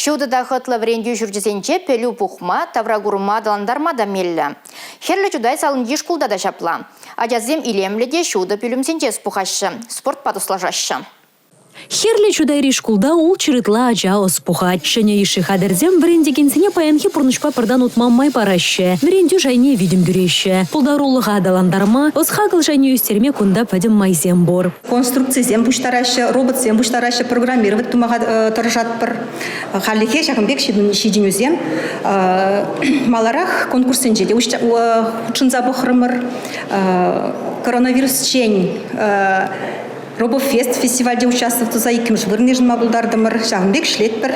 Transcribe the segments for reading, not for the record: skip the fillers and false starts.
Ҫутӑ та хӑтлӑ вӗрентӳ ҫурчӗсенче пӗлӳ пухма, тавракурӑма аталантарма та меллӗ. Хӗрлӗ Чутай салинчи шкулта та ҫапла. Ачасем илемлӗ те ҫутӑ пӳлӗмсенче ӑс пухаҫҫӗ, спортпа туслашаҫҫӗ. Хӗрлӗ Чутайри шкулта ултҫӗр ытла ача ӑс пухать. Ҫӗнӗ йышши хатӗрсем вӗрентекенсене паянхи пурнӑҫпа пӗртан утма май параҫҫӗ, вӗрентӳ шайне витӗм кӳреҫҫӗ. Пултарулӑха аталантарма, ӑс-хакӑл шайне ӳстерме кунта пӗтӗм майсем пур. Конструкцисем пуҫтараҫҫӗ, роботсем пуҫтараҫҫӗ, программировать тума тӑрӑшатпӑр. Хальлӗхе ҫакӑн пек ҫитӗнӳсем маларах конкурссенче те хутшӑнса пӑхрӑмӑр. Коронавирусчен Робофест фестивальте участвовать туса иккӗмӗш вырӑн йышӑнма пултартӑмӑр. Ҫавӑн пек ӗҫлетпӗр.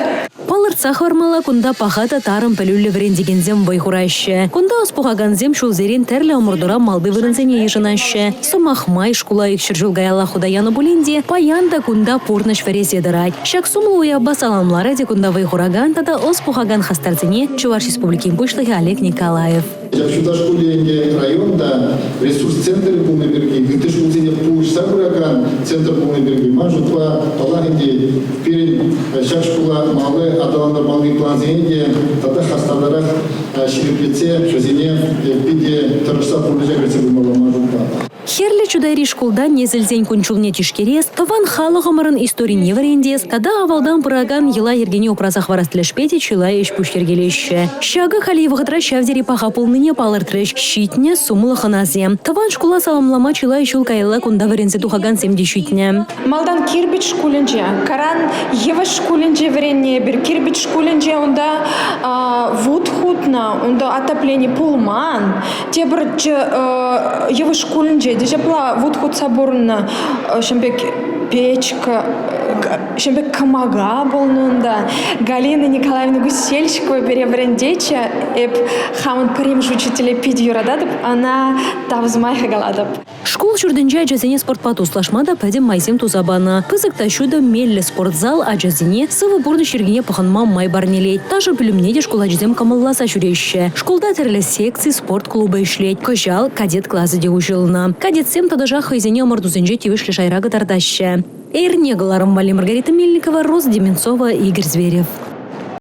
Палӑртса хӑвармалла, кунта паха та тарӑн пӗлӳллӗ вӗрентекенсем вӑй хураҫҫӗ. Кунта ӑс пухакансем ҫулсерен тӗрлӗ ӑмӑртура малти вырӑнсене йышӑнаҫҫӗ. Сӑмах май, шкула икҫӗр ҫул каялла хута янӑ пулин те, паян та кунта пурнӑҫ вӗресе тӑрать. Ҫак сумлӑ уявпа саламларӗ те кунта вӑй хуракан тата ӑс пухакан хастарсене Чӑваш Республикин Пуҫлӑхӗ Олег Николаев. Ҫак Чутай шкулӗ ӗнтӗ районта ресурс центрӗ пулнӑ пирки, ытти шкулсене пулӑшса пыракан центр пулнӑ пирки, ман шутпа, паллах ӗнтӗ, пирӗн ҫак шкула малалла аталантармалли плансене те тата хастартарах ҫирӗплетсе вӗсене питӗ тӑрӑшса пурнӑҫа кӗртсе пымалла ман шутпа. Хӗрлӗ Чутайри шкулта несӗлсен кун-ҫулне тишкерес, тӑван халӑхӑмӑрӑн историне вӗрентес тата авалтан пыракан йӑла-йӗркене упраса хӑварас тӗлӗшпе те чылай ӗҫ-пуҫ йӗркелеҫҫӗ. Ҫакӑ хальхи вӑхӑтра ҫав тери паха пулнине палӑртрӗҫ ҫитнӗ сумлӑ хӑнасем. Тӑван шкула саламлама чылай ҫул каялла кунта вӗренсе тухакансем те ҫитнӗ. Малтан кирпӗч шкулӗнче, каран йывӑҫ шкулӗнче вӗреннӗ эпир. Кирпӗч шкулӗнче унта вут хутнӑ, унта отоплени пулман. Тепӗр йывӑҫ шкулӗнче те ҫапла вут хутса пурӑннӑ. Ҫын пек печка, ҫын пек кӑмака пулнӑ унта. Галина Николаевна Гусельщикова пире вӗрентетчӗ. Эп хамӑн пӗрремӗш учителе питӗ юрататӑп, ӑна тав сӑмахӗ калатӑп. Шкул ҫуртӗнче ачасене спортпа туслашма та пӗтӗм майсем туса панӑ. Пысӑк та ҫутӑ, меллӗ спортзал ачасене сывӑ пурнӑҫ йӗркине пӑхӑнма май парнелет. Ташӑ пӳлӗмне те шкул ачисем кӑмӑлласа ҫӳреҫҫӗ. Шкулта тӗрлӗ секци, спорт клубӗ ӗҫлет. Кӑҫал кадет класӗ те уҫӑлнӑ. Кадетсем тӑтӑшах хӑйсене ӑмӑртусенче тивӗҫлӗ шайра кӑтартаҫҫӗ. Эрне кӑларӑм валли Маргарита Мельникова, Роза Деменцова, Игорь Зверев.